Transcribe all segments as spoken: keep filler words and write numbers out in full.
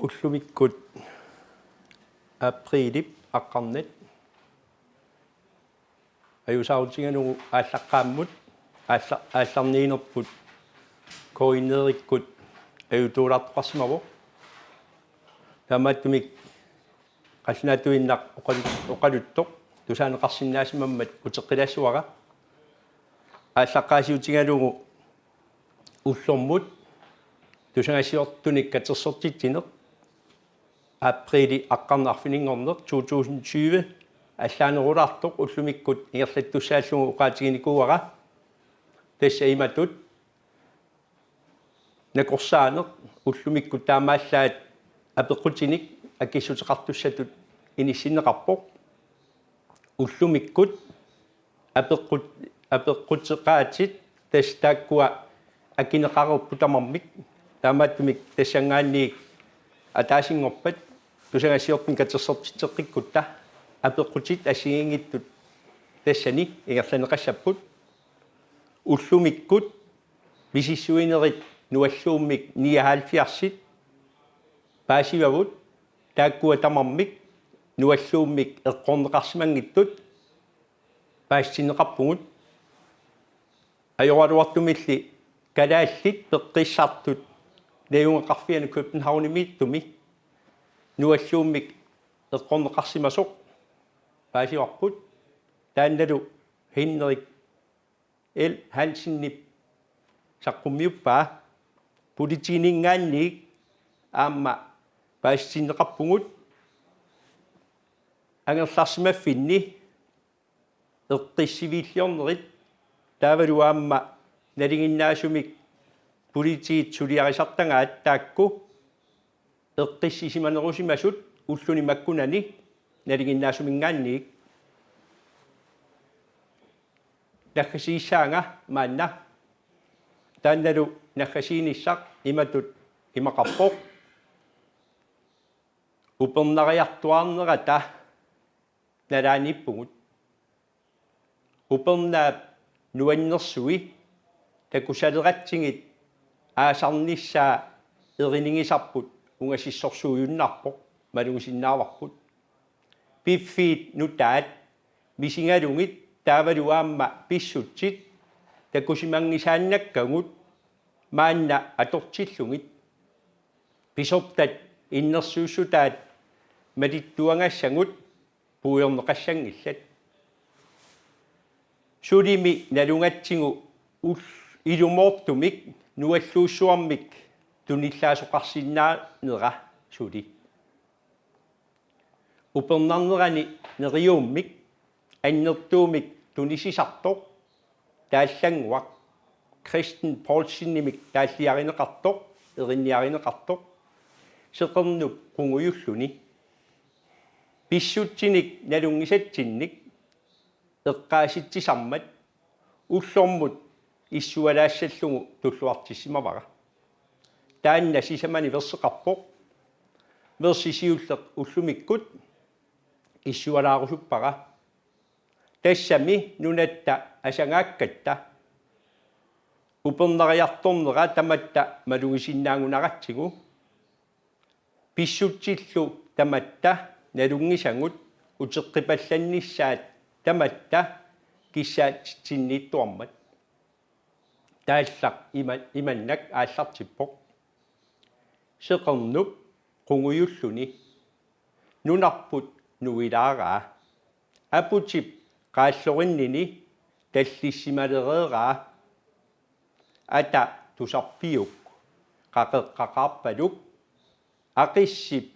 Ullumikkut aprilip aqqarnat ajuusaarutigalugu aallaqqaammut aalla-, aallarniinerput K N R-ikkut ajutuulaartoqarsimavoq. Taamaattumik qallunaatuinnaq oqalu-, oqaluttoq tusaaneqarsinnaasimammat uteqqilaassavara. Aallaqqaasiutigalugu ullormut tusagassiortunik katersortitsineq, aprilip aqqarneq arfininngorneq to tusind tyve allaanerulaartoq ullumikkut ingerlattussaallugu oqaatiginikuuara. Tassa imatut: Nakorsaaneq ullumikkut taamaallaat apeqqutinik akissuteqartussatut inissinneqarpoq. Ullumikkut apeqqut-, apeqquteqaatit, tassa taakkua akineqareerput tamarmik. Taamaattumik tassanngaanniit ataasinngorpat tusagassiortunik katersortitseqqikkutta apeqqutit assigiinngitsut tassani ingerlanneqassapput. Ullumikkut misissuinerit nualluummik nioghalvfjerdsit paasivavut, taakkua tamarmik nualluummik eqqorneqarsimanngitsut paasitinneqarpugut. Ajoraluartumilli kalaallit peqqissartut najugaqarfiani Københavnimiittumi nualluummik eqqorneqarsimasoq paasivarput. Taannalu Henrik L. Hansenip saqqummiuppaa. Politiinninngaanniit aamma paasitinneqarpugut angerlarsimaffinni eqqissiviilliornerit, taavalu aamma nalinginnaasumik politiit suliarisartagaat taakku eqqissisimanerusimasut ulluni makkunani nalinginnaasuminngaanniit. Naggasiissaanga maanna. Taannalu naggasiinissaq imatut imaqarpoq: Upernariartuaarnerata nalaaniippugut. Upernaap nuannersui takusaleratsigit aasarnissaa erinigisarput ungasissorsuujunnaarpoq, malugisinnaavarput. Piffiit nutaat misigalugit taavalu aamma pissutsit takusimanngisaannakkagut maanna atortillugit. Pisortat innersuussutaat malittuagassagut puigorneqassanngillat. Sulimi nalugatsigu ul-, ilumoortumik nualluussuarmik tunillaasoqarsinnaanera suli. Upernarnerani neriuummik annertuumik tunisisartoq taallannguaq, Christian Poulsenimik taalliarineqartoq, erinniarineqartoq, seqernup qungujulluni. Pissutsinik nalunngisatsinnik eqqaasitsisarmat ullormut issualaassallugu tulluartissimavara. Taanna sisamani verseqarpoq. Versi siulleq ullumikkut issualaarusuppara. Tassami nunatta asagaakkatta upernariartornera tamatta malugisinnaagunaratsigu, pissutsillu tamatta nalunngisagut uteqqipallannissaat tamatta kissaatitsinniittuarmat. Taallaq ima-, imannak aallartippoq: Seqernup qungujulluni nunarput nuilaaraa, aputip qaallorinnini tallissimalereeraa. Ata tusarpiuk qaqeqqaqaarpaluk, aqissip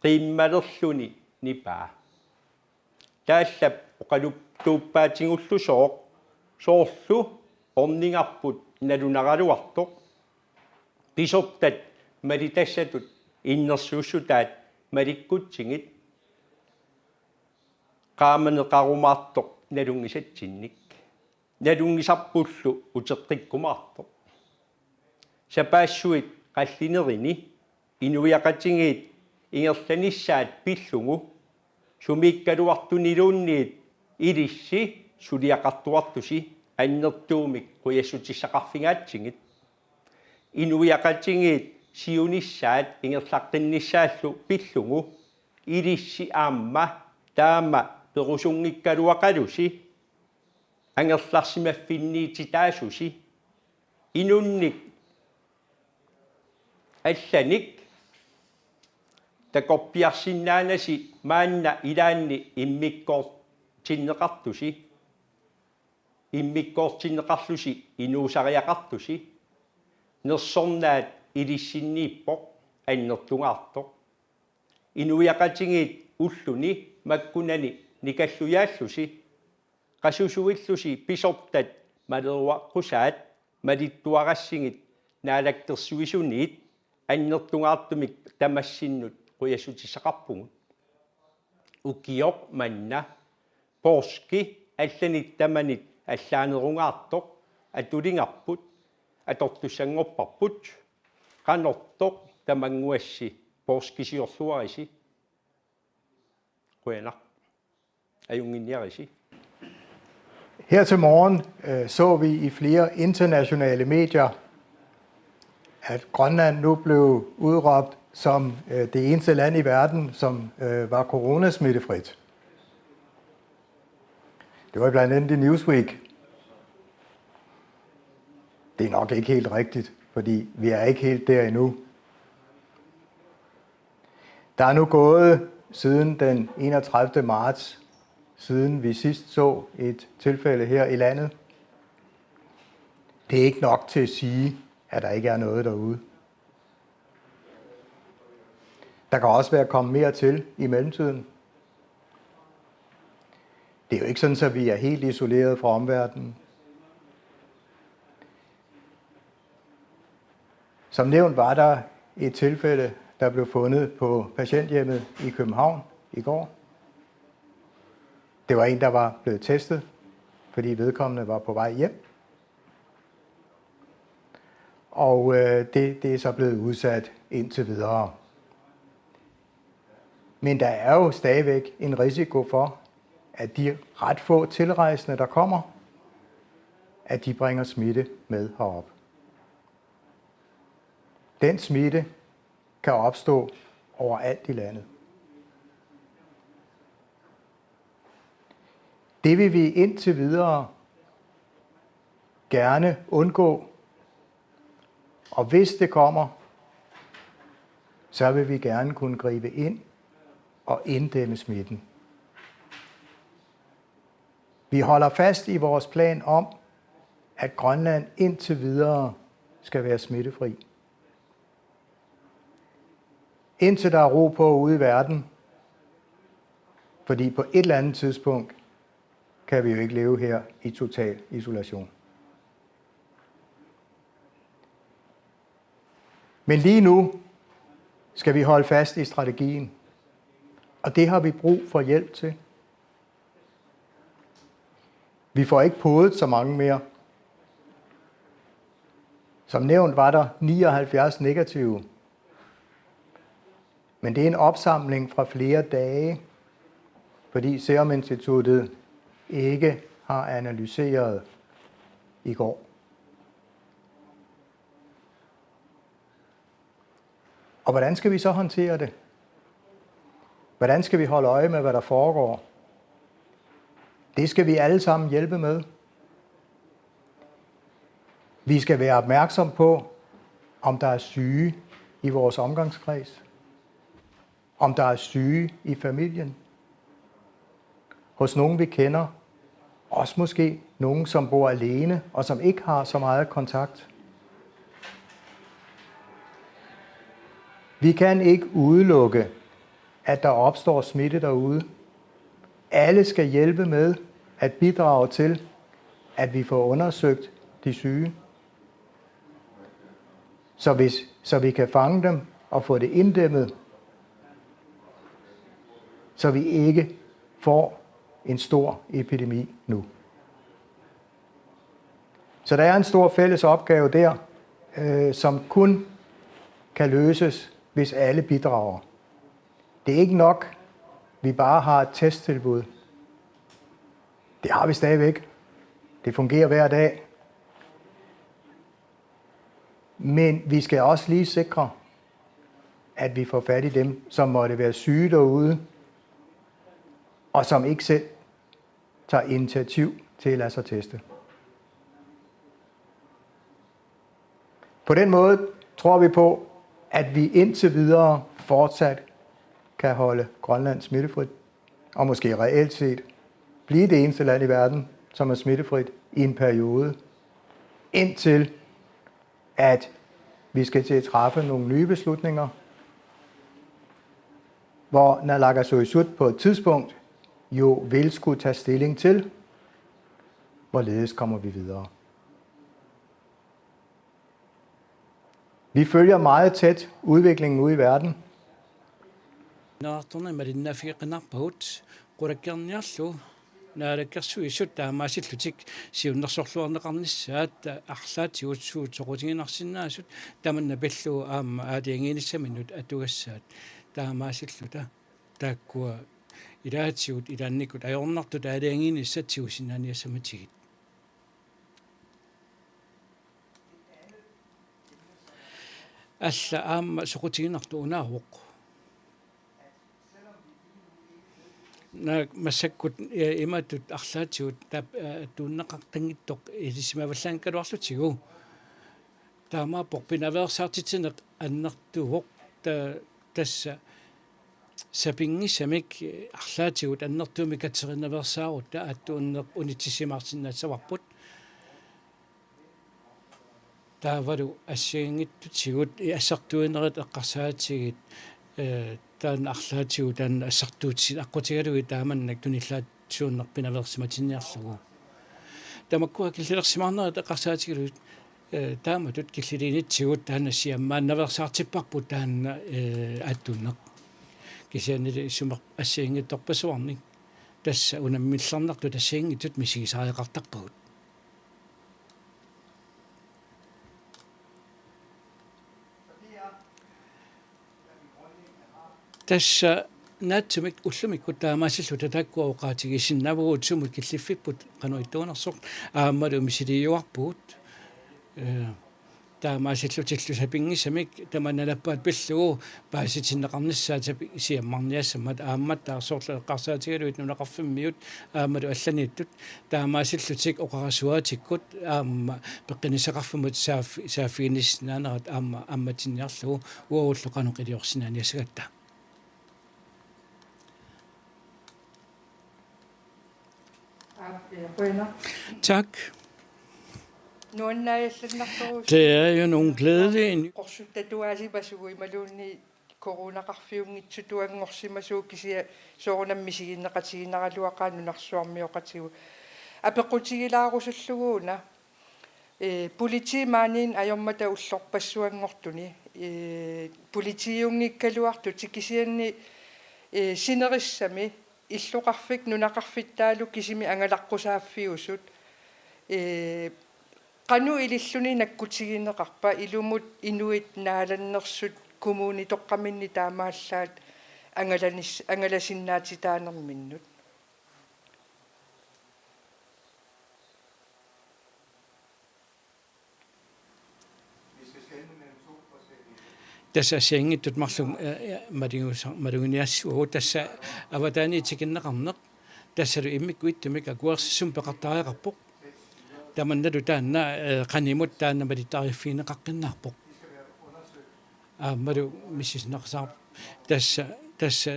qiimmalerluni nipaa. Taallap oqaluttuuppaatigullusooq soorlu ornigarput nalunaraluartoq. Pisortat malitassatut innersuussutaat malikkutsigit qaamaneqarumaartoq nalunngisatsinnik. Nalunngisarpullu uteqqikkumaartoq. Sapaassuit qallinerini inuiaqatigiit ingerlanissaat pillugu sumiikkaluartuniluunniit ilissi suliaqartuartusi annertuumik qujassutissaqarfigaatsigit. Inuiaqatigiit siunissaat ingerlaqqinnissaallu pillugu, ilissi aamma taama perusunngikkaluaqalusi angerlarsimaffinniititaasusi, inunnik allanik takorpiarsinnaanasi maanna ilaanni immikkoortinneqartusi, immikkoortinneqarlusi inuusariaqartusi, nersornaat ilissinniippoq annertungaartoq. Inuiaqatigiit ulluni makkunani nikallujaallusi, qasusuillusi pisortat maleruaqqusaat malittuarassigit naalakkersuisuniit annertungaartumik tamassinnut qujassutissaqarpugut. Ukioq manna poorski allanit tamanit allaanerungaartoq atuligarput, atortussanngorparput, qanortoq tamannguassi poorskisiorluarisi. Qujanaq. Ajunnginniarisi. Her til morgen øh, så vi i flere internationale medier, at Grønland nu blev udråbt som øh, det eneste land i verden, som øh, var coronasmittefrit. Det var blandt andet i Newsweek. Det er nok ikke helt rigtigt, fordi vi er ikke helt der endnu. Der er nu gået siden den enogtredivte marts, siden vi sidst så et tilfælde her i landet. Det er ikke nok til at sige, at der ikke er noget derude. Der kan også være kommet mere til i mellemtiden. Det er jo ikke sådan, at vi er helt isoleret fra omverdenen. Som nævnt var der et tilfælde, der blev fundet på patienthjemmet i København i går. Det var en, der var blevet testet, fordi vedkommende var på vej hjem. Og øh, det, det er så blevet udsat indtil videre. Men der er jo stadigvæk en risiko for, at de ret få tilrejsende, der kommer, at de bringer smitte med herop. Den smitte kan opstå overalt i landet. Det vil vi indtil videre gerne undgå, og hvis det kommer, så vil vi gerne kunne gribe ind og inddæmme smitten. Vi holder fast i vores plan om, at Grønland indtil videre skal være smittefri. Indtil der er ro på ude i verden, fordi på et eller andet tidspunkt kan vi jo ikke leve her i total isolation. Men lige nu skal vi holde fast i strategien, og det har vi brug for hjælp til. Vi får ikke podet så mange mere. Som nævnt var der nioghalvfjerds negative. Men det er en opsamling fra flere dage, fordi Serum Instituttet ikke har analyseret i går. Og hvordan skal vi så håndtere det? Hvordan skal vi holde øje med, hvad der foregår? Det skal vi alle sammen hjælpe med. Vi skal være opmærksom på, om der er syge i vores omgangskreds, om der er syge i familien, hos nogen vi kender, også måske nogen, som bor alene og som ikke har så meget kontakt. Vi kan ikke udelukke, at der opstår smitte derude. Alle skal hjælpe med at bidrage til, at vi får undersøgt de syge, så, hvis, så vi kan fange dem og få det inddæmmet, så vi ikke får en stor epidemi nu. Så der er en stor fælles opgave der, øh, som kun kan løses, hvis alle bidrager. Det er ikke nok, vi bare har et testtilbud. Det har vi stadigvæk. Det fungerer hver dag. Men vi skal også lige sikre, at vi får fat i dem, som måtte være syge derude, og som ikke selv tager initiativ til at lade sig teste. På den måde tror vi på, at vi indtil videre fortsat kan holde Grønland smittefrit, og måske reelt set blive det eneste land i verden, som er smittefrit i en periode, indtil at vi skal til at træffe nogle nye beslutninger, hvor naalakkersuisut på et tidspunkt jo vil skulle tage stilling til, hvorledes kommer vi videre. Vi følger meget tæt udviklingen ude i verden. Naartorna malinnaaffigeqqinnaarpagut qulakkeerniarlugu Naalakkersuisut taamaasillutik siunnersorluarneqarnissaat arlaatigut suut soqutiginarsinnaasut tamanna pillugu aamma aalajangiinissaminnut atugassaat taamaasilluta taakkua ilaatigut ilaannikkut ajornartut aalajangiinissat tigusinnaaniassamatigit. Alla aamma soqutiginartoq unaavoq. Naak massakkut, eh, imatut arlaatigut taap, eh, attuunneqartanngitsoq ilisimavallaanngikkaluarlutigu. Taamaappoq pinaveersaartitsineq annertuvoq ta-, tassa sapinngisamik arlaatigut annertuumik katerinaveersaarutta attuunneq unitsissimaarsinnaassavarput. Taavalu assigiinngitsutigut i assartuinerit eqqarsaatigit, eh, taanna arlaatigut taanna assartuutit aqqutigalugit taamannak tunillaatsuunneq pinaveersimatinniarlugu. Tamakkua killilersimaarnerit eqqarsaatigalugit, eh, taamatut killiliinitsigut taanna siammaannaveersaartipparput taanna, eh, aattuunneq. Kisiannili isummer assigiinngitsorpassuarnik tassa unammillernartut assigiinngitsut misigisariaqartarpagut. Tassa naatsumik ullumikkut taamaasilluta taakkua oqaatigisinnaavagut sumut killiffipput qanoq ittuunersoq aammalu misiliiuarpugut. Eh, taamaasillutillu sapinngisamik tamanna nalappaat pillugu paasitinneqarnissaat sapi-, siammarniassammat aammattaaq soorlu eqqarsaatigalugit nunaqarfimmiut aammalu allaniittut taamaasillutik oqarasuaatikkut aamma peqqinnissaqarfimmut saaf-, saaffiginnissinnaanerat aamma ammatinniarlugu uagullu qanoq iliorsinnaaniassagatta. Aap, eh, qujanaq. Tak. Nuannaajallannartorujussuuvoq. Det er jo nogle glædelige ny- Qorsuttatuaasimasoq imaluunniit coronaqarfiunngitsutuanngorsimasoq kisianni soorunami misiginneqatiginaraluaqaaq nunarsuarmioqatigut. Apeqqutigilaarusullugu una. Eh, politiit maaniinneq ajormata ullorpassuanngortuni. Eh, politiiunngikkaluartutik kisianni, eh, sinerissami illoqarfik nunaqarfittaalu kisimi angalaqqusaaffiusut. Eh, qanoq ililluni nakkutigineqarpa ilumut inuit naalannersut kommunitoqqaminni taamaallaat angalanis-, angalasinnaatitaanerminnut. Tassa assigiinngitsut marluk, eh, eh, malugusa-, maluginiassuagut tassa avataaniit tikinneqarneq. Tassalu immikkut ittumik akuersissummik peqartariaqarpoq. Tamannalu taanna, eh, qanimut taanna malittariiffigineqaqqinnaarpoq. Aammalu misissinneqasaarpoq. Tassa, tassa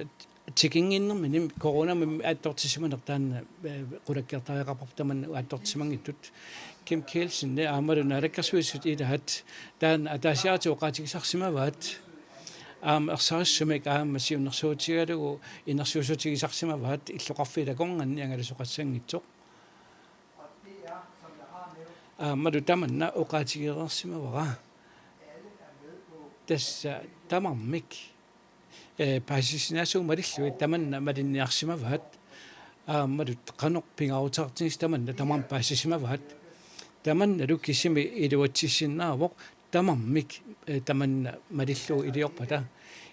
tikinnginnermini coronamik aattortissimaneq taanna, eh, qulakkeertariaqarpoq tamanna aattortissimanngitsut. Kim Kielsen aammalu Naalakkersuisut ilaat taanna ataasiarlutik oqaatigisarsimavaat. Aamma ersarissumik aamma siunnersuutigalugu inersuussutigisarsimavaat illoqarfiit akornanni angalasoqassanngitsoq. Aammalu tamanna oqaatigereersimavara. Tassa tamarmik, eh, paasisinnaasut malillugit tamanna malinniarsimavaat. Aammalu qanoq pingaaruteqartigisoq tamanna tamarmik paasisimavaat. Tamannalu kisimi iluatsissinnaavoq tamarmik, eh, tamanna malillugu iliorpata.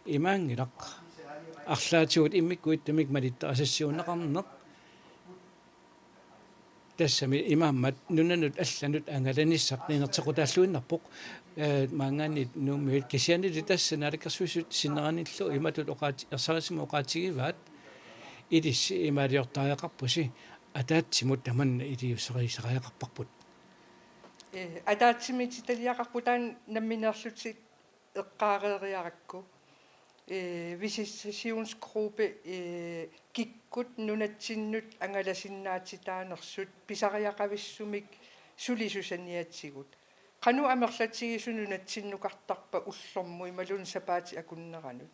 Imaanngilaq arlaatigut immikkut ittumik malittarisassiuunneqarneq. Tassami imaammat nunanut allanut angalanissaq ninerteqqutaalluinnarpoq, eh, maanngaanniit Nuummiut, kisiannili tassa naalakkersuisut sinneranillu imatut oqaat-, ersarisimavoq oqaatigivaat, ilissi imaaliortariaqarpusi, ataatsimut tamanna iliuuserisariaqarparput. Eh, ataatsimiititaliaqarpugut, taanna nammineerlutik eqqaareeriarakku. Eh, visitationsgruppe, eh, kikkut nunatsinnut angalasinnaatitaanersut pisariaqavissumik sulisoq saniatigut. Qanoq amerlatigisut nunatsinnukartarpa ullormut imaluunniit sapaatit akunneranut?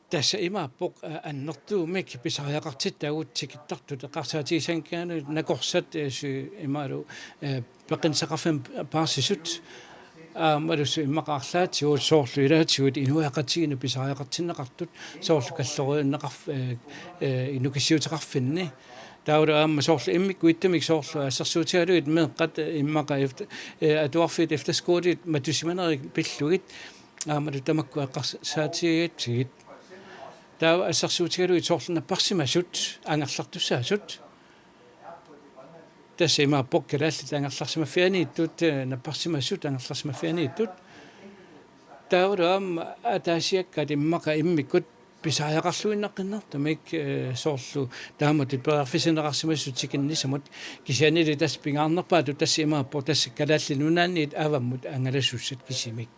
Tassa imaappoq, eh, annertuumik pisariaqartittaagut tikittartut eqqarsaatigisanngikkannut, nakorsat, eh, su-, imaalu, eh, peqqinnissaqarfimmut paarsisut. Aammalu su-, immaqa arlaatigut soorlu ilaatigut inuiaqatigiinnut pisariaqartinneqartut, soorlu kalloriunneqarf-, eh, eh, nukissiuteqarfinni. Taavalu aamma soorlu immikkut ittumik soorlu assersuutigalugit meeqqat, eh, immaqa eft-, eh, atuarfiit efterskolit matusimanerit pillugit, aammalu tamakku eqqarsaatigigatsigit. Taava assersuutigalugit soorlu napparsimasut angerlartussaasut. Tassa imaappoq kalaallit angerlarsimaffianiittut, eh, napparsimasut angerlarsimaffianiittut. Taavalu aamma ataasiakkaat immaqa immikkut pisariaqarluinnaqqinnartumik, eh, soorlu taamatut periarfissinneqarsimasut tikinnissamut, kisiannili tassa pingaarnerpaatut tassa imaappoq tassa Kalaallit Nunaanniit avammut angalasussat kisimik.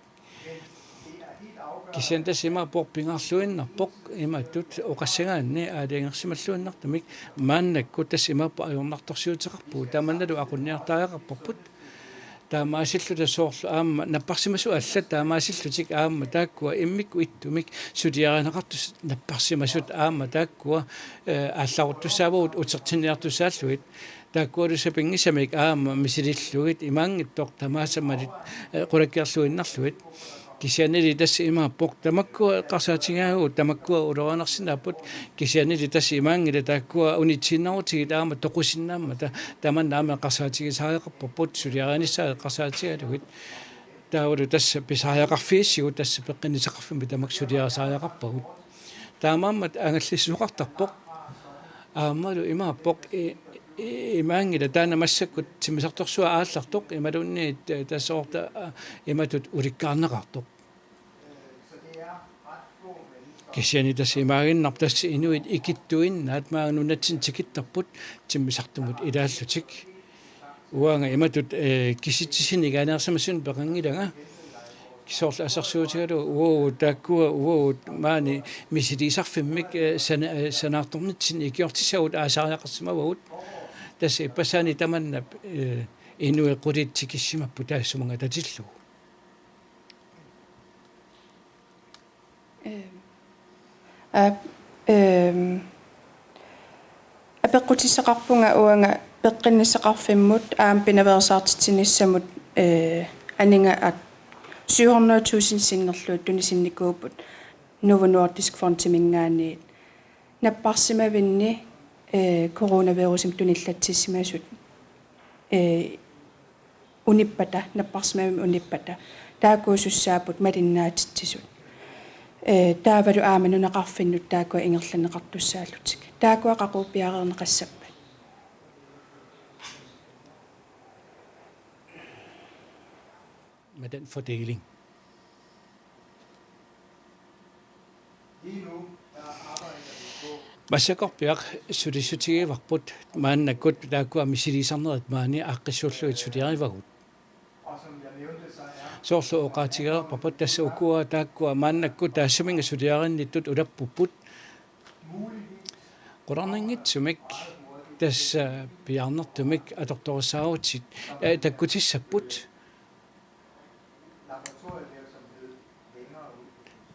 Kisianni tassa imaappoq pingaarluinnarpoq imatut oqassagaanni aalajangersimalluinnartumik, maannakkut tassa imaappoq ajornartorsiuteqarpugut, tamannalu aqunniartariaqarparput. Taamaasilluta soorlu aamma napparsimasut allat taamaasillutik aamma taakkua immikkut ittumik suliarineqartut napparsimasut aamma taakkua, eh, aallaruttussaavagut utertinniartussaallugit. Taakkualu sapinngisamik aamma misilillugit imaanngitsoq tamaasa malit, eh, qulakkeerluinnarlugit. Kisiannili tassa imaappoq tamakkua eqqarsaatigaagut, tamakkua ulorianarsinnaapput, kisiannili tassa imaanngilaq taakkua unitsiinnarutigit aamma toqusinnaammata, tamanna aamma eqqarsaatigisariaqarparput suliarinissaat eqqarsaatigalugit. Taavalu tassa pisariaqarfigissigut tassa peqqinnissaqarfimmi tamakku suliarisariaqarpagut. Taamaammat angallassuseqartarpoq. Aammalu imaappoq i-, i-, imaanngilaq taanna massakkut timmisartorsuaq aallartoq imaluunniit, eh, tassoorta, ah, imatut ulikkaarneqartoq. Kisianni tassa imaaginnarpoq tassa inuit ikittuinnaat maanga nunatsinni tikittarput timmisartumut ilaallutik. Uanga imatut, eh, kisitsisinik aneersimasunut peqanngilanga. Soorlu assersuutigalugu uagut taakkua uagut maani misiliisarfimmik, eh, sana-, eh, sanaartornitsinni ikiortissagut aasariaqarsimavagut. Tassa ippassaani tamanna, eh, inuit qulit tikissimapput taassuma angatatillugu. Ehm, aap, ehm, apeqqutissaqarpunga uanga peqqinnissaqarfimmut aamma pinaveersaartitsinissamut, eh, aninga-, at-, syv hundrede tusind sinnerluut tunisinnikuupput Novo Nordisk Fondiminngaanniit. Napparsimavinni, eh, coronavirusimik tunillatsissimasut, eh, unippata, napparsimavimmi unippata, taakkuusussaapput malinnaatitsisut. Eh, taavalu aamma nunaqarfinnut taakkua ingerlanneqartussaallutik. Taakkua qaqugu piareerneqassappat? Med den fordeling. Massakkut piaq sulissutigivarput maannakkut taakkua misiliisarnerit maani aaqqissuullugit suliarivagut. Soorlu oqaatigereerparput tassa ukua taakkua maannakkut taassuminnga suliarinnittut ulappupput. Qularnanngitsumik tassa piaarnertumik atortorissaarutit, eh, takkutissapput.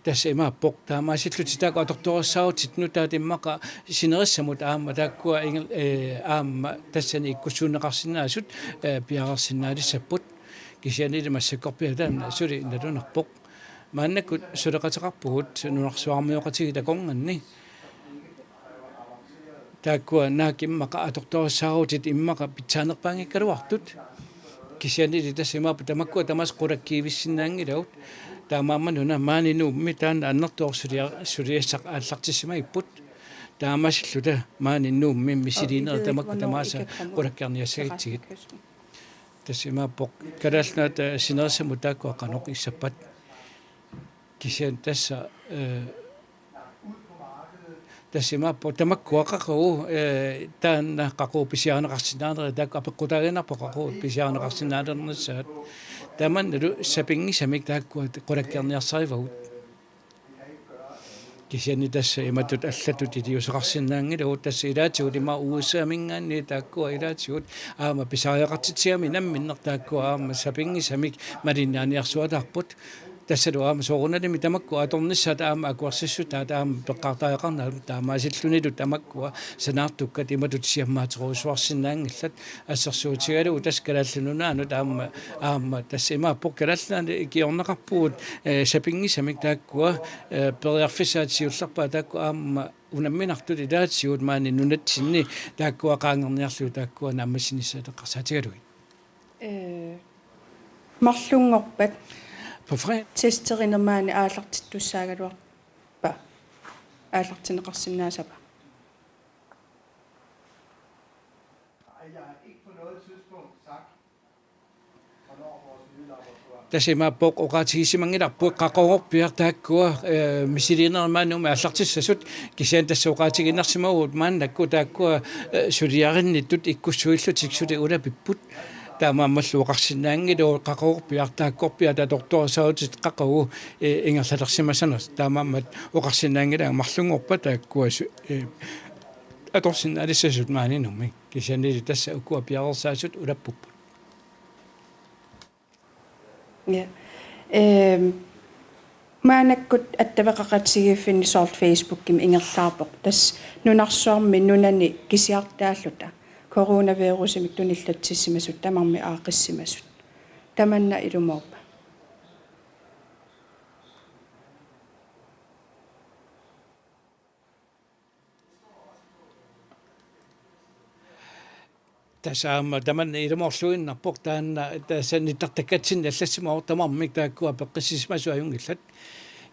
Tassa imaappoq taamaasillutik taakku atortorissaarutit nutaat immaqa sinerissamut aamma taakkua ingil-, eh, aamma tassani ikkussuunneqarsinnaasut, eh, piareersinnaalissapput. Kisiannili massakkorpiaq taanna suli nalunarpoq. Maannakkut suleqateqarpugut nunarsuarmioqatigiit akornanni. Taakkua naak immaqa atortorissaarutit immaqa pitsaanerpaanngikkaluartut. Kisiannili tassa imaappoq tamakkua tamaasa qulakkiivissinnaanngilagut. Taamaammat una maani Nuummi taanna annertooq sulia-, suliassaq aallartissimagipput. Taamaasilluta maani Nuummi misiliinerit tamakku tamaasa qulakkeerniassagitsigit. Tassa imaappoq Kalaallit Nunaata sinerissamut taakkua qanoq issappat. Kisianni tassa, eh, tassa imaappoq tamakkua qaqugu, eh, taanna qaqugu pisiarineqarsinnaanerit taakku apeqqutaaginnarpoq qaqugu pisiarineqarsinnaalernissaat. Tamannalu sapinngisamik taakkua qulakkeerniarsarivagut. Kisianni tassa imatut allatut iliuuseqarsinnaanngilagut, tassa ilaatigut ima U S A-minngaanniit taakkua ilaatigut aamma pisariaqartitsigamik namminneq taakkua aamma sapinngisamik malinnaaniarsuataarput. Tassalu aamma soorunalimi tamakku atornissaat aamma akuersissutaat aamma peqqaartariaqarnerat taamaasillunilu tamakkua sanaartukkat imatut siammaaterujussuarsinnaanngillat. Assersuutigalugu tassa Kalaallit Nunaannut aamma, aamma tassa imaappoq Kalaallit Nunaanni ikiorneqarpugut, eh, sapinngisamik taakkua, eh, periarfissaat siullerpaat taakku aamma unamminartut ilaatigut maani nunatsinni taakkua qaangerniarlugit taakkua naammassinissaat eqqarsaatigalugit. Eh, marlunngorpat. På fredag. Testerineq maani aallartittussaagaluarpa? Aallartinneqarsinnaassava? Tassa imaappoq oqaatigissimanngilarput qaqugorpiaq taakkua, eh, misiliinerit maani Nuummi aallartissasut, kisianni tassa oqaatigiinnarsimavugut maannakkut taakkua, eh, suliarinnittut ikkussuillutik suli ulapipput. Taamaammallu oqarsinnaanngilagut qaqugorpiaq taakkorpiaat atortorisaarutit qaqugu, eh, ingerlalersimasanersut. Taamaammat oqarsinnaanngilagut marlunngorpat taakkua su-, eh, atorsinnaalissasut maani Nuummi. Kisiannili tassa ukua piareersaasut ulappupput. Ja. Ehm, maannakkut attaveqaqatigiiffinni soorlu Facebookimi ingerlaarpoq. Tassa nunarsuarmi nunani kisiartaalluta coronavirusimik tunillatsissimasut tamarmik aaqqissimasut. Tamanna ilumoorpa? Tassa aamma tamanna ilumoorluinnarpoq taanna tassa nittartakkatsinni allassimavoq tamarmik taakkua peqqissisimasut ajunngillat.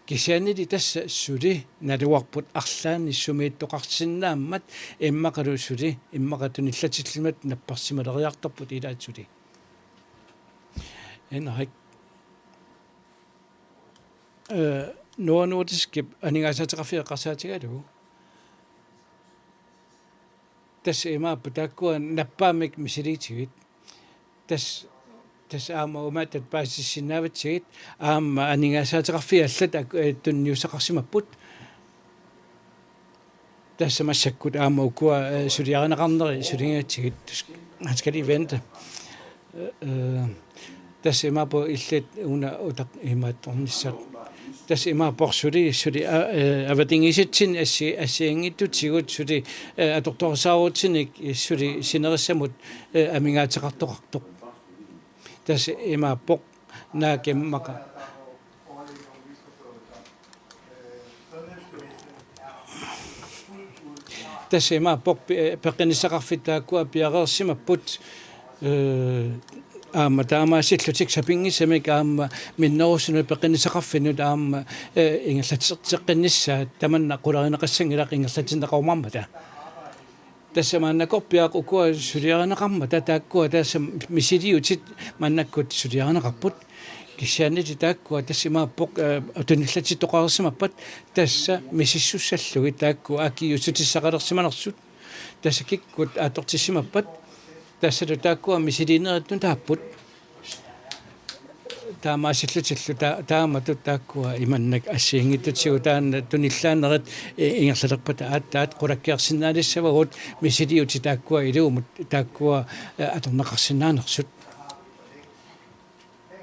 Kisiannili tassa suli naluarput arlaannik sumiittoqarsinnaammat immaqalu suli immaqa tunillatilluta napparsimaleriartorput ilaat suli. Henrik. Eh, Novo Nordiskip aningaasaateqarfiup eqqarsaatigalugu. Tassa imaappoq taakkua nappaammik misiliitigit. Tassa, tassa aamma umaattat paasissinnaavitsigit aamma aningaasaateqarfiit allat ak-, eh, tunniussaqarsimapput. Tassa massakkut aamma ukua, eh, suliarineqarneri suligatsigit. Han skal lige vente. Eh, eh, tassa imaappoq illit una utaq imaattornissaq. Tassa imaappoq suli, suli, a-, eh, avatangiisitsinni assi-, assigiinngitsutigut suli, eh, atortorisaarutinik suli sinerissamut, eh, amigaateqartoqartoq. Tassa imaappoq naak immaqa. Tassa imaappoq pe-, peqqinnissaqarfik taakkua piareersimapput, eh, aamma taamaasillutik sapinngisamik aamma minnerusunut peqqinnissaqarfinnut aamma, eh, ingerlatseqqinnissaat tamanna qularineqassanngilaq ingerlatinneqarumaarmata. Tassa maannakorpiaq ukua suliarineqarmata taakkua tassa misiliutit maannakkut suliarineqarput. Kisiannili taakkua tassa imaappoq, eh, tunillatsittoqareersimappat tassa misissussallugit taakku akiuussutissaqalersimanersut. Tassa kikkut atortissimappat tassalu taakkua misiliinerit nutaapput. Taamaasillutillu ta-, taamatut taakkua imannak assigiinngitsutigut taanna tunillaanerit i-, ingerlalerpata aatsaat qulakkeersinnaalissavagut misiliutit taakkua iluamut taakkua, eh, atorneqarsinnaanersut.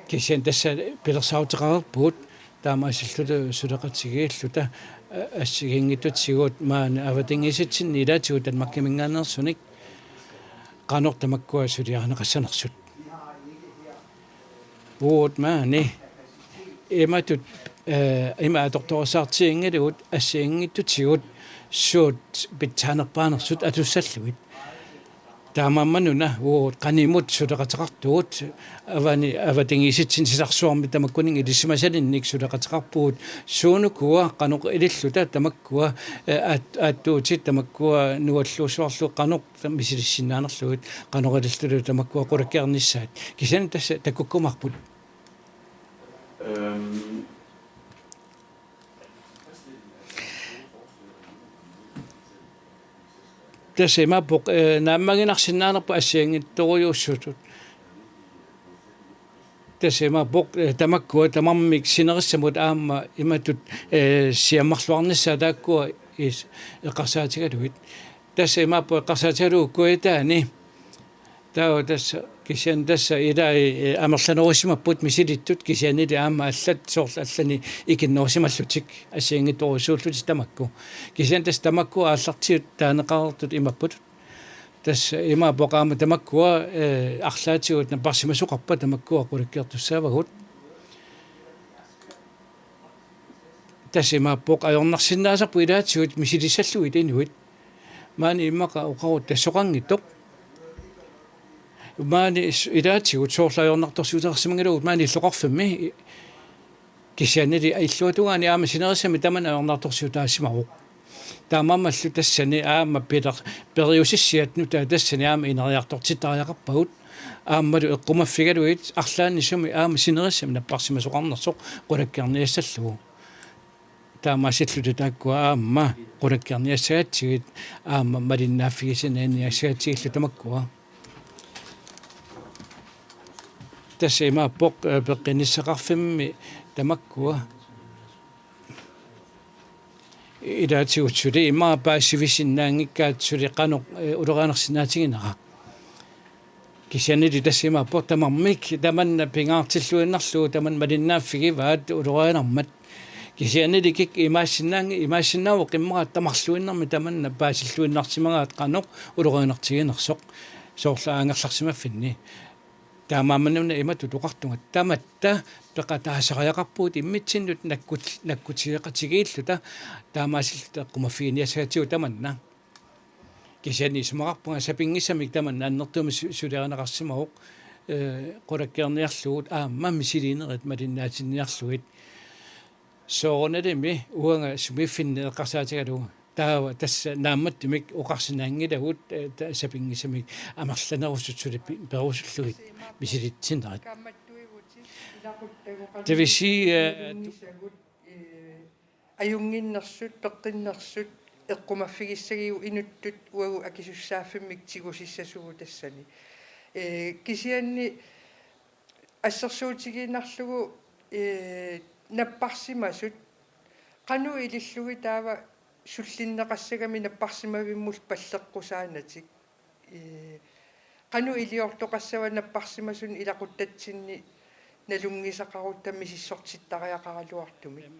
Kisianni tassa pilersaaruteqareerpugut taamaasilluta suleqatigiilluta, eh, assigiinngitsutigut maani avatangiisitsinni ilaatigut Danmarkiminngaanneersunik qanoq tamakkua suliarineqassanersut. Uagut maani imatut, eh, ima atortorisaartiginngilagut assigiinngitsutigut suut pitsaanerpaanersut atussallugit. Taamaammat una uagut qanimut suleqateqartugut, avani avatangiisitsinni silarsuarmi tamakkuninnga ilisimasalinnik suleqateqarpugut, suunukua qanoq ililluta tamakkua, eh, aat-, aattuutit tamakkua nualluussuarlu qanoq misilissinnaanerlugit, qanoq ililluta tamakkua qulakkeernissaat. Kisianni tassa takkukkumaarput. Øhm. Tassa imaappoq, eh, naammaginarsinnaanerput assigiinngitsorujussuusut. Tassa imaappoq, eh, tamakkua tamarmik sinerissamut aamma imatut, eh, siammarluarnissaat taakkua is-, eqqarsaatigalugit. Tassa imaappoq eqqarsaatigalugu Kujataani. Taava tassa kisianni tassa ilai, eh, amerlanerusimapput misilittut kisiannili aamma allat soorlu allani ikinnerusimallutik assigiinngitsorujussuullutik tamakku. Kisianni tassa tamakku aallartigut taaneqareersut imapput. Tassa imaappoq aamma tamakkua, eh, arlaatigut napparsimasoqarpat tamakkua qulakkeertussaavagut. Tassa imaappoq ajornarsinnaasarput ilaatigut misilissallugit inuit. Maani immaqa oqarutta soqanngitsoq. Maani s-, ilaatigut soorlu ajornartorsiuteqarsimanngilagut maani illoqarfimmi. Kisiannili illuatungaani aamma sinerissami tamanna ajornartorsiutaasimavoq. Taamaammallu tassani aamma piler-, periusissiat nutaat tassani aamma ineriartortittariaqarpagut. Aammalu eqqumaffigalugit arlaannik sumi aamma sinerissami napparsimasoqarnersoq qulakkeerniassallugu. Taamaasilluta taakkua aamma qulakkeerniassagatsigit aamma malinnaaffigisinnaaniassagatsigillu tamakkua. Tassa imaappoq, eh, peqqinnissaqarfimmi tamakkua. Ilaatigut suli immaqa paasivisinnaanngikkaat suli qanoq, eh, ulorianarsinnaatiginera. Kisiannili tassa imaappoq tamarmik tamanna pingaartilluinnarlugu tamanna malinnaaffigivaat ulorianarmat. Kisiannili kikkut imaassinnaanngi-, imaassinnaavoq immaqa tamarluinnarmi tamanna paasilluinnarsimagaat qanoq ulorianartiginersoq soorlu angerlarsimaffinni. Taamaammat una imatut oqartunga tamatta peqataasariaqarpugut immitsinnut nakkut-, nakkutigeqatigiilluta taamaasilluta eqqumaffiginiassagatsigu tamanna. Kisianni isumaqarpunga sapinngisamik tamanna annertuumik su-, suliarineqarsimavoq, eh, qulakkeerniarlugu aamma misiliinerit malinnaatinniarlugit. Soorunalimi uanga sumiiffinni eqqarsaatigalugu. Taava tassa naammattumik oqarsinnaanngilagut, eh, ta-, sapinngisamik amerlanerusut suli pi-, perusullugit misilitsinerit. Det vil sige, eh, du- Ajunnginnersut, peqqinnersut, eqqumaffigissagigut inuttut uagut akisussaaffimmik tigusissasugut tassani. Ee, kisianni assersuutigiinnarlugu, ee, napparsimasut, qanoq ilillugit taava sullinneqassagami napparsimavimmullu palleqqusaanatik. Ee, qanoq iliortoqassava napparsimasunut ilaquttatsinni nalunngisaqarutta misissortittariaqaraluartumik.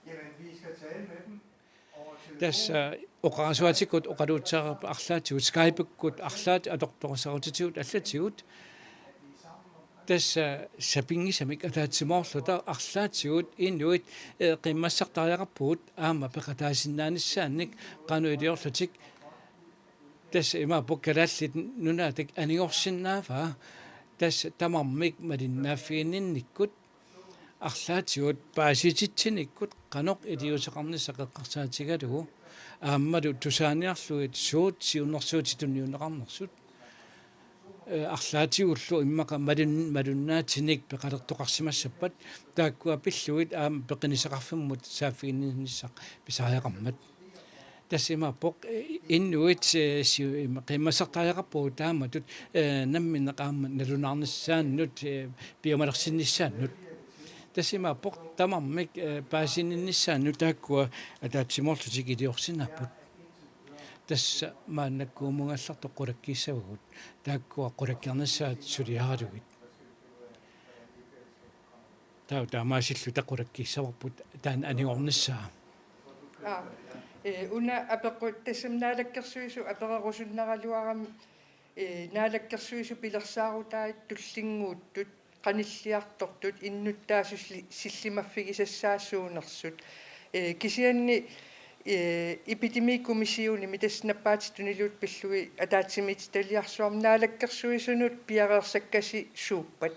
Jamen, vi skal tale med dem. Tassa oqarasuatikkut oqaluutseriarput arlaatigut Skype-kkut arlaat atortorisarutitigut allatigut. Tassa sapinngisamik ataatsimoorluta arlaatigut inuit, eh, qiimmassartariaqarpugut aamma peqataasinnaanissaannik qanoq iliorlutik. Tassa imaappoq Kalaallit Nunaata anigorsinnaavaa. Tassa tamarmik malinnaaffiginninnikkut arlaatigut paasititsinikkut qanoq iliuuseqarnissaq eqqarsaatigalugu. Aammalu tusaaniarlugit suut siunnersuutit tunniunneqarnersut. Eh, arlaatigullu immaqa malun-, malunnaatinik peqalertoqarsimassappat taakkua pillugit aamma peqqinnissaqarfimmut saaffiginninnissaq pisariaqarmat. Tassa imaappoq, eh, inuit, eh, si-, im-, qiimmassartariaqarpugut taamatut, eh, namminneq aamma nalunaarnissaannut, eh, piumalersinnissaannut. Tassa imaappoq tamarmik, eh, paasininnissaannut taakkua ataatsimoorlutik iliorsinnaapput. Tassa maannakkut uumugallartoq qulakkiissavagut. Taakkua qulakkeernissaat suliaralugit. Taava taamaasilluta qulakkiissavarput taanna anigornissaa. Aa, ee, una apeqqu-, tassami naalakkersuisut apererusunnaaraluarami, ee, naalakkersuisut pilersaarutai tullinnguuttut, qanilliartortut, innuttaasut sili-, sillimaffigisassaasuunersut. Ee, kisianni, ee, epidemikommissionimi tassa nappaatit tuniluut pillugit ataatsimiititaliarsuarmik naalakkersuisunut piareersakkasi suuppat?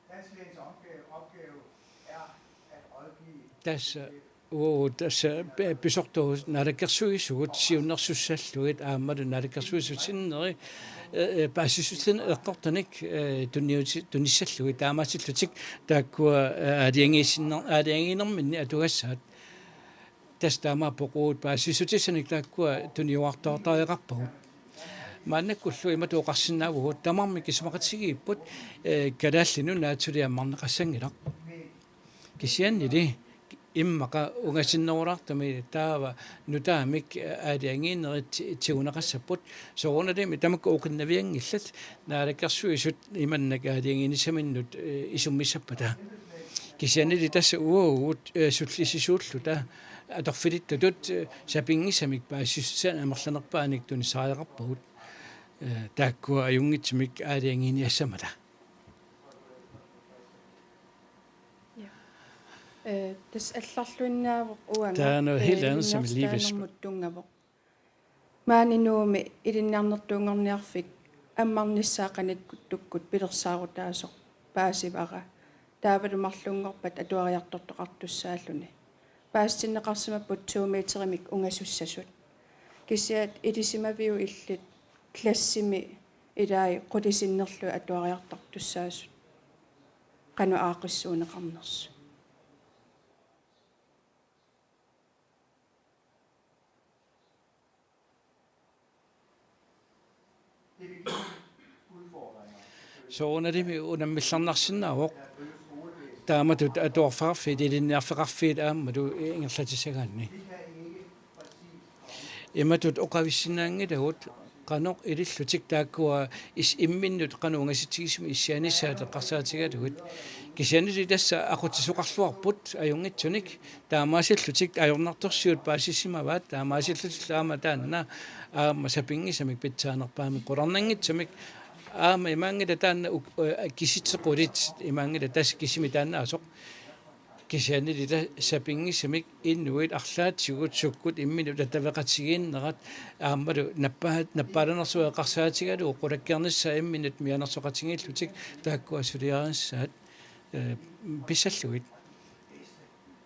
Landslægens opgave, opgave er at rådgive. Tassa, uu, tassa pi-, pisortuut naalakkersuisugut siunnersussallugit aammalu naalakkersuisut sinneri, ee, ee, paasissutissanik eqqortanik, ee, tunniuti-, tunissallugit taamaasillutik taakkua, ee, aalajangiisinner-, aalajangiinerminni atugassaat. Tassa taamaappoq uagut paasissutissanik taakkua tuniuartoortariaqarpagut. Maannakkullu imatut oqarsinnaavugut tamarmik isumaqatigiipput, ee, Kalaallit Nunaat suli ammarneqassanngilaq. Kisiannili immaqa ungasinnerulaartumik taava nutaamik aalajangiinerit tiguneqassapput, soorunalimi tamakku oqinnavianngillat naalakkersuisut imannak aalajangiinissaminnut, ee, isummissappata. Kisiannili tassa uagut, ee, sullissisuulluta atorfilittutut, ee, sapinngisamik paasissutissanik amerlanerpaanik tunissariaqarpagut, ee, taakkua ajunngitsumik aalajangiiniassammata. Ja. Ee, tassa allarluinnaavoq uanga, taanna, ee, helt andet, som vi lige vil ilinniartitaanermut tunngavoq. Maani Nuummi ilinniarnertuunngorniarfik ammarnissaa qanittukkut pilersaarutaasoq paasivara. Taavalu marlunngorpat atuariartortoqartussaalluni. Paasitinneqarsimapput to meterimik ungasussasut. Kisianni ilisimaviup illit klassimi ilai qulit sinnerlugit atuariartortussaasut. Qanoq aaqqissuunneqarnersut. Soorunalimi unammillernarsinnaavoq taamatut atuarfeqarfiit, ilinniarfeqarfiit aammalu ingerlatissagaanni. Imatut oqavissinnaanngilagut qanoq ilillutik taakkua is-, imminnut qanoq ungasitsigisumik issianissaat eqqarsaatigalugit. Kisiannili tassa aqutsisoqarluarput ajunngitsunik, taamaasillutik ajornartorsiut paasisimavaat, taamaasillutillu aamma taanna aamma sapinngisamik pitsaanerpaamik qularnanngitsumik, aamma imaanngilaq taanna uk-, ee, kisitsit qulit imaanngilaq tassa kisimi taannaasoq. Kisiannili tassa sapinngisamik inuit arlaatigut sukkut imminnut attaveqatigiinnerat aammalu nappaa-, nappaalanersoq eqqarsaatigalugu qulakkeernissaa imminnut mianersoqatigiillutik taakkua suliarissaat, ee, pissallugit.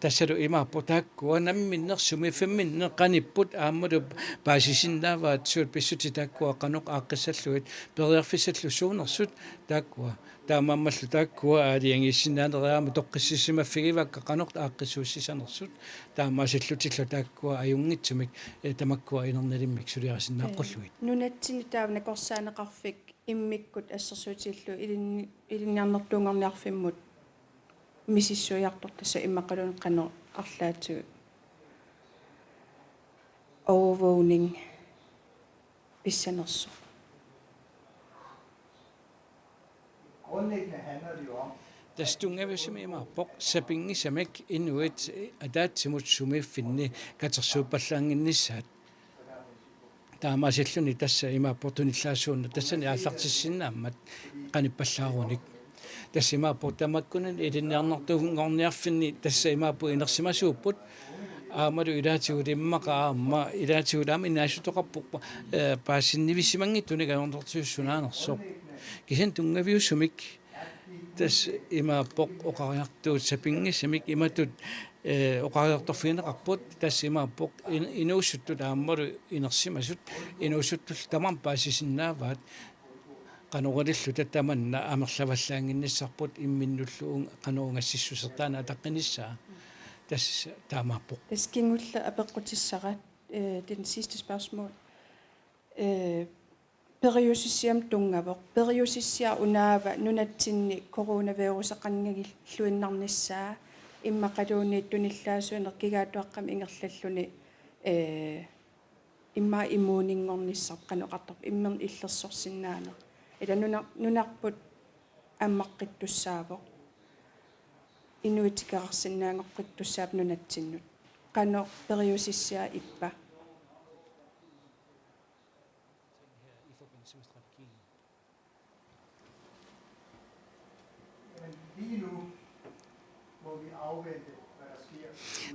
Tassalu imaappoq taakkua namminneq sumiiffimminneq qanipput aammalu paasisinnaavaat suut pissutsit taakkua qanoq aaqqissallugit periarfissallu suunersut taakkua. Taamaammallu taakkua aalajangiissinnaanerat aamma toqqissisimaffigivakka qanoq aaqqissuussisanersut. Taamaasillutillu taakkua ajunngitsumik, ee, tamakkua inernilimmik suliarisinnaaqqullutik. Ee, nunatsinni taava nakorsaaneqarfik immikkut assersuutigillu ilinni-, ilinniarnertuunngorniarfimmut misissuiartortassa immaqaluunniit qanoq arlaatigut overvågning pissanersoq. Grundlæggende handler det jo om, tassa tunngaviusumik imaappoq sapinngisamik inuit ataatsimut sumiiffinni katersuuppallaannginnissaat. Taamaasilluni tassa imaappoq tunillaassuunneq tassani aallartissinnaammat qanippallaarunik. Tassa imaappoq tamakkunani ilinniarnertuunngorniarfinni tassa imaappoq inersimasuupput. Aammalu ilaatigut immaqa aamma, ilaatigut aamma inaassutoqarpoq, ee, paasinivissimanngitsunik ajornartorsiutit sunaanersoq. Kisianni tunngaviusumik tassa imaappoq oqariartuut sapinngisamik imatut, ee, oqariartorfigineqarput, tassa imaappoq in-, inuusuttut aammalu inersimasut, inuusuttullu tamarmik paasisinnaavaat, qanoq ililluta tamanna amerlavallaannginnissarput imminnullu un-, qanoq ungassissusertaaneq ataqqinissaa. Tassa taamaappoq. Tassa kingulleq apeqqutissara, øh, den sidste spørgsmål. Øh, periusissiamik tunngavoq. Periusissiaq unaava nunatsinni coronaviruseqanngilluinnarnissaa immaqaluunniit tunillaassuineq kigaattuaqqamik ingerlalluni, øh, immaqa immuuninngornissaq qanoq oqartarpa, imminut illersorsinnaaneq. Ila nuna-, nunarput ammaqqittussaavoq. Inuit tikerarsinnaanngoqqittussaapput nunatsinnut. Qanoq periusissiaq ippa?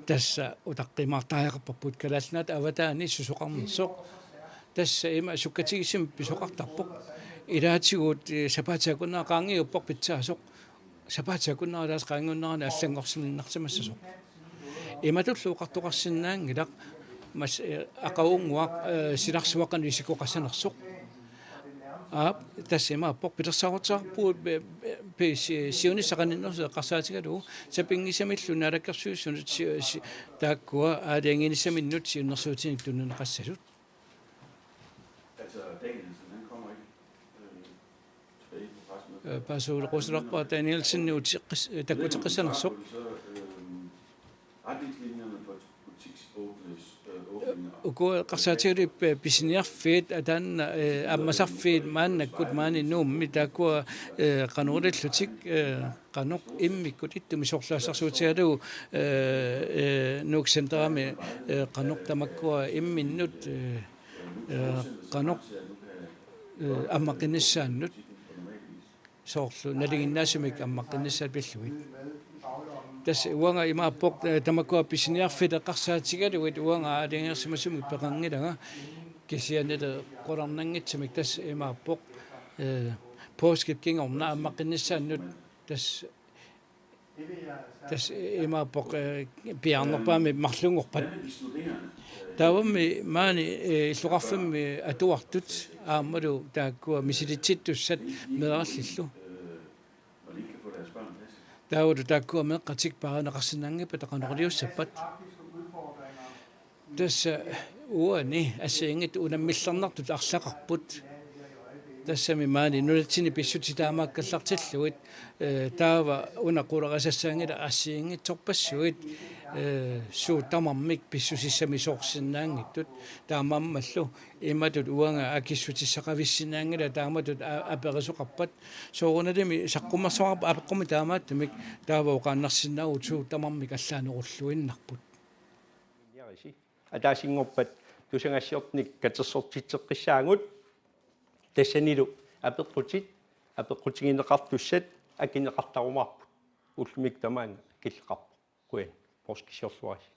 Tassa utaqqimaartariaqarparput Kalaallit Nunaata avataani susoqarnersoq. Tassa ima sukkatigisumik pisoqartarpoq. Ilaatigut, eh, sapaatip akunnera qaangiuppoq pitsaasoq. Sapaatip akunnera tassa qaangiunnerani allanngorsinnarsimassasoq. Imatullu oqartoqarsinnaanngilaq, mas-, eh, aqagunnguaq, eh, silarsuaq qanoq isikkoqassanersoq. Aap, tassa imaappoq pilersaaruteqarpugut pe-, pe-, pe-, si-, siunissaq qaninnersoq eqqarsaatigalugu sapinngisamillu naalakkersuisunut si-, si-, taakkua aalajangiinissaminnut siunnersuutinik tunineqassasut. Altså, Danielsen, han kommer ikke. Øh, tilbage på pressemødet. Eh, paasoorusulerpara Danielsen uteqqis-, eh, takkuteqqissanersoq. Så, øh, retningslinjerne for butiksåbnes-, øh, åbninger. Uku eqqarsaatigalugit, eh, pisiniarfiit ataanna, eh, ammasarfiit maannakkut maani Nuummi taakkua, eh, qanoq ilillutik, eh, qanoq immikkut ittumik sorlaassarsutigalugu, eh, eh, Nuuk Centerimi, eh, qanoq tamakkua imminnut, eh, eh, qanoq, eh, ammaqqinnissaannut, soorlu nalinginnaasumik ammaqqinnissaat pillugit. Tassa uanga imaappoq, eh, tamakkua pisiniarfiit eqqarsaatigalugit uanga aalajangersimasumik peqanngilanga, kisiannili qularnanngitsumik tassa imaappoq, eh, påskip kingorna ammaqqinnissaannut tassa, tassa imaappoq, eh, piaarnerpaamik marlunngorpat. Taavami maani, eh, illoqarfimmi atuartut aammalu taakkua misilitsittussat meerallillu. Taavalu taakkua meeqqatik paarineqarsinnaanngippata qanoq iliussappat. Tassa uani assigiinngitsut unammillernartut arlaqarput. Tassami maani nunatsinni pissutsit taamaakkallartillugit, eh, taava una qularisassaanngilaq assigiinngitsorpassuit, eh, suut tamarmik pissusissamisoorsinnaanngitsut, taamaammallu imatut uanga akissutissaqavissinnaanngilaq taamatut a-, aperisoqarpat. Soorunalimi saqqummersoqarpat apeqqummi taamaattumik taava oqaannarsinnaavugut suut tamarmik allaanerulluinnarput. Ataasinngorpat tusagassiortunik katersortitseqqissaagut, tassanilu apeqqutit, apeqqutigineqartussat akineqartarumaarput, ullumikkut tamaanga akilleqarpoq. Qujan, poorskisiorluarisi.